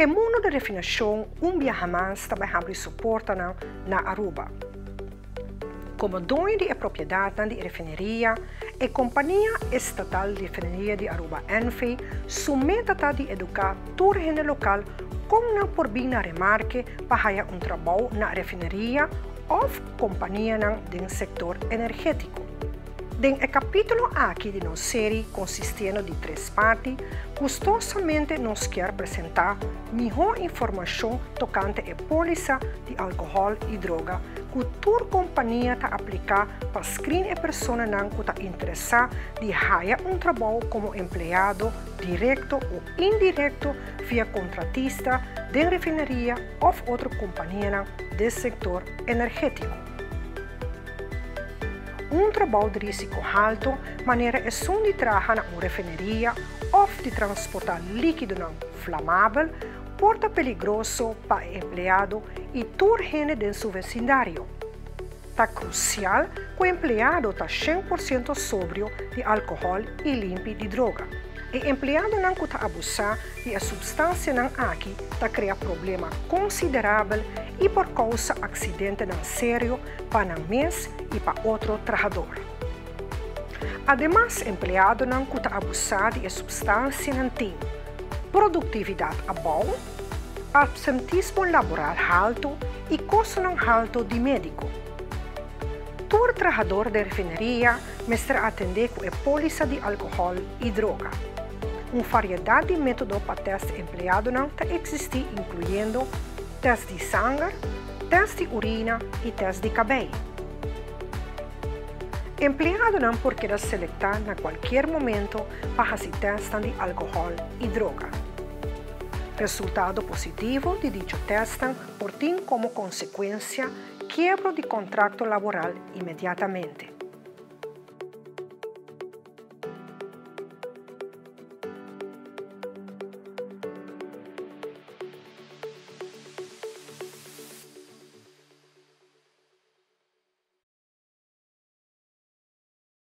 E mundo di refinacion un biaha mas ta bay habri su portanan na Aruba. Como doño di e propiedadnan di e refineria, e compania estatal Refineria di Aruba NV su meta ta di educa tur hende local con nan por bin na remarke pa haya un trabou na refineria of companianan den sector energetico. Den e capitulo aki di nos serie consistiendo di tres parti, gustosamente nos kier presenta miho informacion tocante e polisa di alcohol y droga cu tur compania ta aplica pa screen e personanan cu ta interesa di haya un trabou como empleado directo o indirecto via contratista den refineria of otro companianan den sector energetico. Un trabou di risico halto manera esun di traha na un refineria of di transporta likidonan flamabel por ta peligroso pa e empleado y tur hende den su vecindario. Ta crucial cu e empleado ta 100% sobrio di alcohol y limpi di droga. E empleadonan cu ta abusa di e substancianan aki ta crea problema considerabel y por causa accidentenan serio pa nan mes y pa otro trahador. Ademas, empleadonan cu ta abusa di e substancianan tin productividad abou, absentismo laboral halto y costonan halto di medico. Tur trahador di refineria mester atende cu e polisa di alcohol y droga. Un variedad di metodo pa test empleadonan ta existi, incluyendo test di sanger, test di urina y test di cabey. Empleadonan por keda selecta na cualkier momento pa haci test di alcohol y droga. Resultado positivo di dicho test por tin como consecuencia kiebro di contrato laboral inmediatamente.